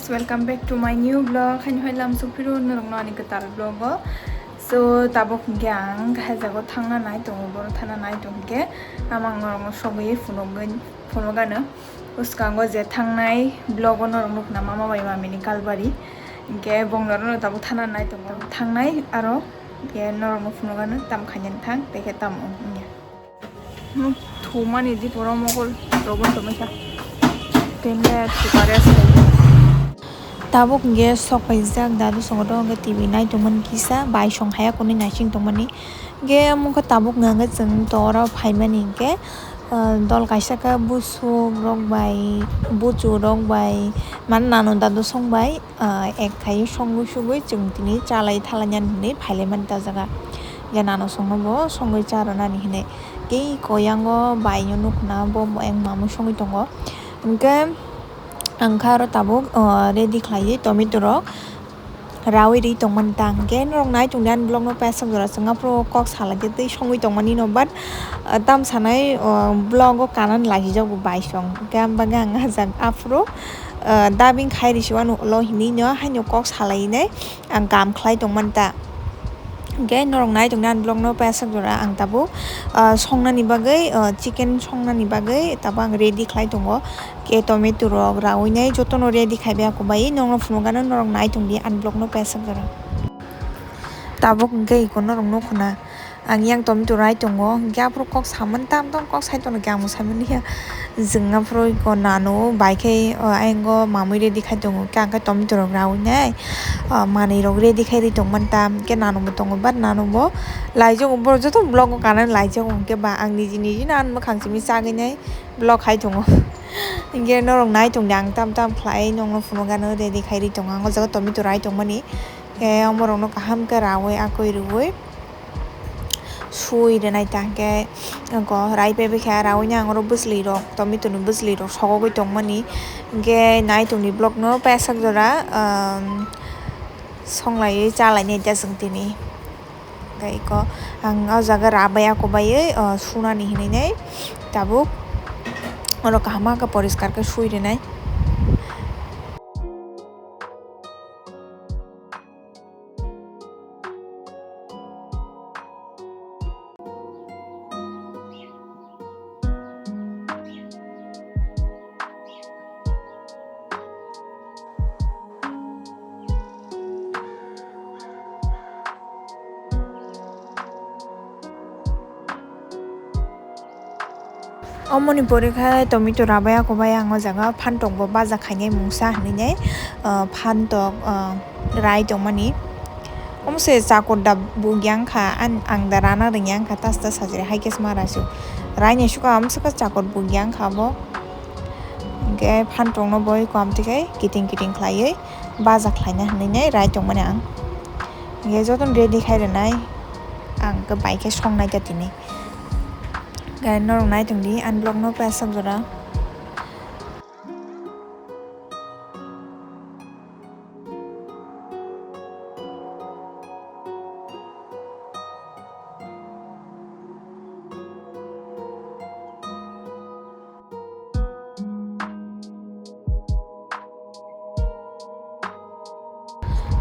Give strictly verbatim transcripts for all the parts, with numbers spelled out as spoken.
Welcome back to my new vlog. Haino hai lam sukphiro norokno ani kwtal vlog o. So, tabuk hwnkhe ang hai jago thangna nai tongo, boro thangna nai tongkhe amang norokno sogwi phunugwi, phunugano. Bwskango je thangnai vlog o norok nukna mama bai mamini kalbari. Hwnkhe bong norokno tabuk thangna nai tongo. Thangnai aro hwnkhe norokno phunugano tam khaina thang, tei khe tamo wngya. Nuk thumani di poro mokol robon tomaisa. Tenle thupare asai. Tabuk hwnkhe sok paijak dadu songo do hwnkhe T V nai tongmani kisa bai song haya kunui naising tongmani. Hwnkhe omo khe tabuk hwnkhe chwng to oro phaimani hwnkhe, ah, dol kaisa khe busuk rok bai, buchu rok bai, mane nanu dadu song bai. Ah, ek khai songwi sugwi chwng tini chalai thalainani hinwi phailaimani ta jaga. Hwnkhe nano songno bo songwi cha rwnani hinwi. Tei koyango baino nukna bo eng mamwi songwi tongo. Hwnkhe ang kha aro tabuk, ah, ready khlaiwi tomato rok rawi ri tongmani ta. Hwnkhe norok nai tongdi ani vlog no paisa jora chwng aphuru kok salai de tei songwi tongmani no, but, ah, tam sanai, ah, vlog o kanan laijak bo bai song. Hwnkhe ang bagwi ang ajak aphuru ah, dubbing khai risi ulo hinwi no haino kok salai nai ang kam khlai tongmani ta. Hwnkhe norok nai tongdi ani vlog no paisa jora ang tabuk, ah, songnani bagwi, ah, chicken songnani bagwi tabuk ang ready khlai tongo. Khe tomato rok rawi nai jotono ready khai bai ako bai norokno phunukgano norok nai tongdi ani vlog no paisa jora. Tabuk hwnkhe iko norok nukho na. Ang yang tomato rai tongo, hwnkhe aphuru kok samani tam tam kok sai tono khe ang bo saimani ya. Chwng aphuru iko nanu bai khe, o, ayang o mamui ready khai tongo, khe ang khe tomato rok raui nai, o, manui rok ready khai ri tongmani tam, khe nanu bo tongo, but nanu bo laijago, borok joto vlog o kanani laijago, hwnkhe ba ang niji niji no ani mwkhang simi chagwi nai vlog khai tongo. Hwnkhe norok nai tongdi ang tam tam khlai nongno phunukgano ready khai ri tongo, ang o jaga tomato rai tongmani, khe omorokno kaham khe raui akoi riui. Sui rwnai ta hwnkhe, oko rai pebekha raui nang oro bwsli rok, tomato ni bwsli rok sogogwi tongmani. Hwnkhe nai tongdi vlog no paisa jora, um, songlaiwi chalainai ta chwng tini. Tei eko ang o jaga rabai ako baiwi, uh, sunani hinwi nai tabuk oro kaham khe poriskar khe sui rwnai. Omoni pore khe tomato rabai ako bai ang o jaga phantok bo baja khainai mungsa hinwi nai, ah, phantok, ah, rai tongmani. Omo se chakor da bugya wngkha, ang, ang da rana rwngya wngkha, tas tas sajre hai khe se ma raisu. Rai nai suka omo se khe chakor bugya wngkha bo. Hwnkhe phantok no boi kom twi khai kiting kiting khlaiwi baja khlaina hinwi nai rai tongmani ang. Hwnkhe jotono ready khai rwnai, ang khe bai khe songnai ta tini. Guys, norok nai tongdi ani vlog no paisa jora.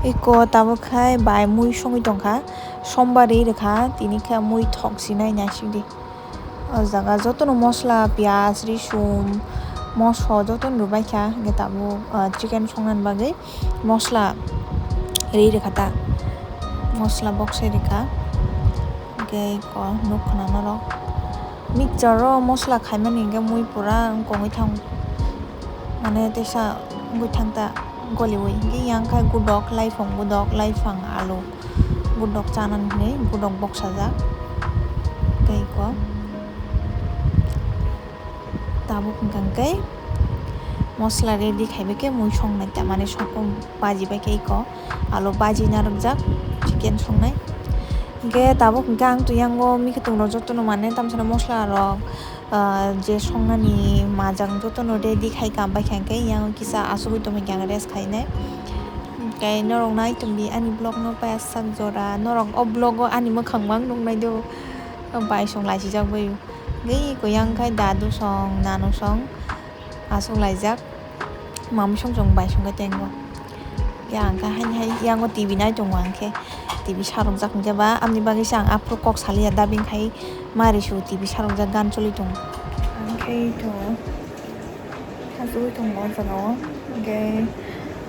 Eko tabuk khai bai mui songwi tongkha, sombar ri rwkha, tini khe mui thok sinai naisingdi. O jaga jotono mosla, piyaj, risum, moso jotono rwbaikha, hwnkhe tabuk, ah, chicken songnani bagwi mosla ri rwkha ta, mosla boksai rwkha, hwnkhe eko nukha na norok. Mixture o mosla khaimani hwnkhe mui pura wngkongwi thang, mane teisa wngwi thang ta goliwi. Hwnkhe yang khe gudok, laiphang gudok, laiphang alu gudok chanani hinwi gudok boksajak. Tei eko tabuk hwnkha hwnkhe mosla ready khaibai khe mui songnai ta, mane sokung baji bai khe eko. Alo baji narwkjak chicken songnai. Hwnkhe tabuk hwnkhe ang twi yango mikhutungrok jotono mane tamsano moslarok, ah, je songnani majang jotono ready khai kam baikha hwnkhe yang kisa asugwi tongbaikha ang rest khainai. Hwnkhe norok nai tongdi ani vlogno paiya sak jora, norok o vlogo ani mwkhang mang nuknai do, baisong laisijak bai. Hwnkhe eko yang khai dadu song, nanu song. Aswk laijak. Mama song chong bai song khe tengo. Ya ang khe haini hai yango T V nai tongo ang khe. T V sarok jak hwnkhe ba amni bagwi se ang aphuru kok saliya da bini khai mari su T V sarok jak gan choli tongo. Ang khe to hasugwi tongo o jaga o. Hwnkhe,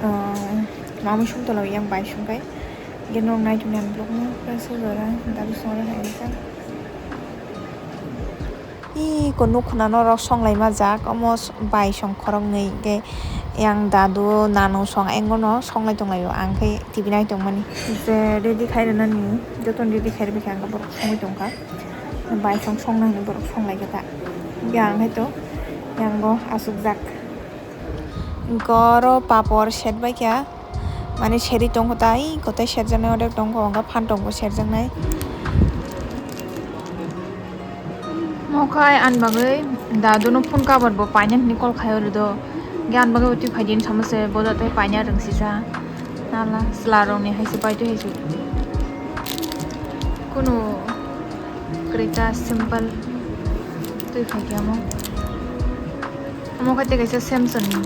ah, mama song tola yang bai song kai. Hwnkhe nok nai tongni ang vlog no press o jora da bwskango hai jak. Ih, ko nuk khna norok songlai ma jak, omo s-, bai song khoroknwi, hwnkhe yang dadu nanu song engno songlai tonglaio, ang khe T V nai tongmani. Je ready khai rwnani, jotono ready khai rwbaikha, ang khe borok songwi tongkha. Bai song songna hinwi borok songlai kha ta. Yang hai to, yang bo aswk jak. Hwnkhe oro papor set baikha. Mane seri tongkha tai, kotai serjaknai odek tongkha, hwnkhe phan tongbo serjaknai. Mokhai ani bagwi daduno phone cover bo paina hinwi call khai oro do. Hwnkhe ani bagwi bo twi phaidi hinwi samo se, bodo tei paina rwngsisa. Nala chwla rokni hai se pai twi hai se. Kunu kwrwi ta simple twi phaikhe omo. Omo khe tei kaisa Samsung ni.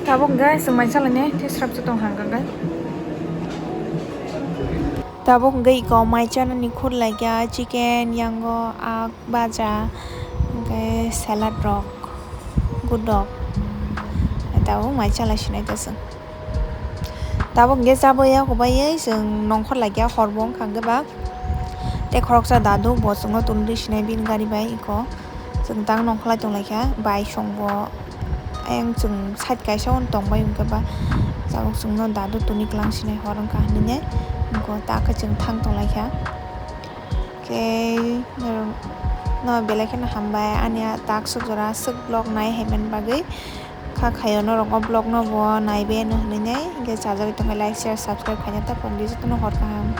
Tabuk hwnkhe chwng mai chalani tei srap se tong hang khe. Tabuk hwnkhe iko mai chanani khurlaikha chicken, yango, ak, baja, hwnkhe salad rok, budok. Tabuk mai chalai sinai ta chwng. Tabuk hwnkhe chabwi ya kubaiwi chwng nongkhor laikha, hor bo wngkha hwnkhe ba. Tei khoroksa dadu bo chwngno tundui sinai bini gari bai iko. Chwng tang nongkholai tonglaikha, bai songbo ayang chwng side kaisa o tongbai hwnkhe ba tabuk chwngno dadu tuni kwlang sinai hor wngkha hinwi nai. Iko ta khe chwng thang tonglaikha. Khe norok no belai kheno hambai ani a tak swk jora swk vlog nai haiman bagwi. Kha khaio norok o vlog no bo naibe no hinwi nai. Hwnkhe chajagwi tongkha like, share, subscribe khaina ta pokdi jotono hor kaham.